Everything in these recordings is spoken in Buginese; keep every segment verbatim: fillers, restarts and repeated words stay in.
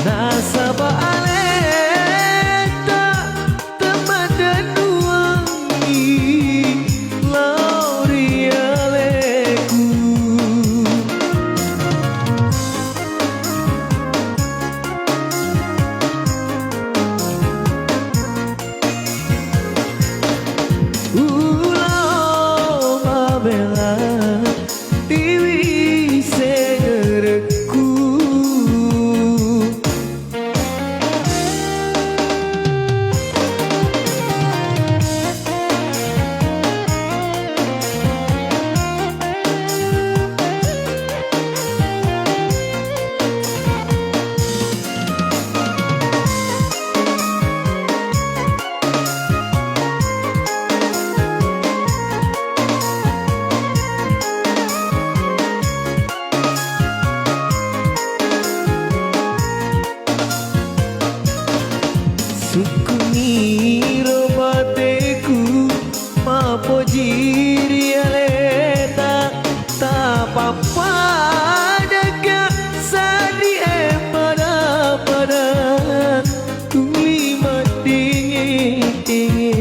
Nasaba aleta temmadennuangngi lao ri aleku. Ulao mabela tiwi sengerekku. Sukkuniro bateku mapoji ri aleta, tapappadaka saddi e pada-pada tuli maddingi-dingi.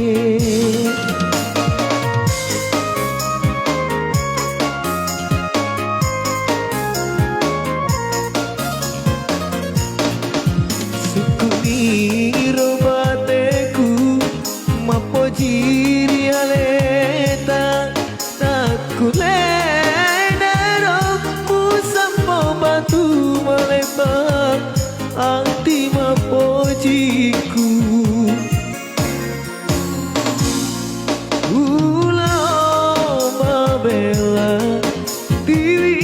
Sukkuniro bateku mapoji ri aleta, nakkulenaro musampo batu malebba ati mapojiku. Ulao mabela tiwi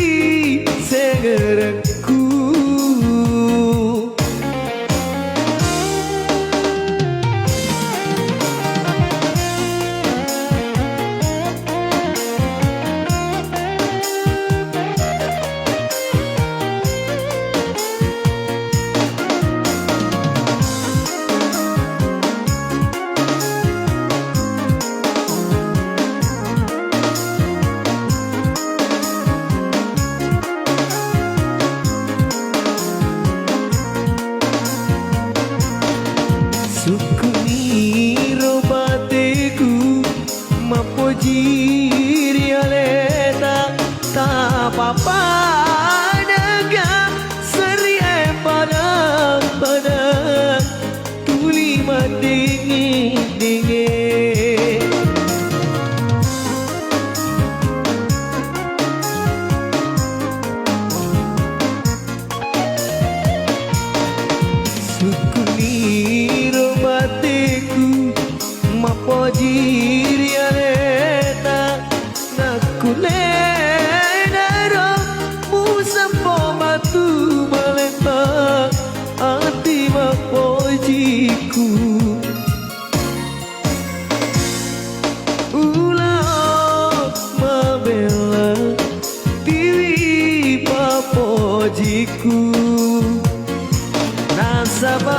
sengerekku. Sukkuniro bateku mapoji ri aleta, tapappadaka saddi e pada-pada tuli maddingi-dingi. Sukkuniro bateku mapoji ri aleta, nakkulenaro musampo batu malebba ati mapojiku. Ulao mabela tiwi papojiku. Nasaba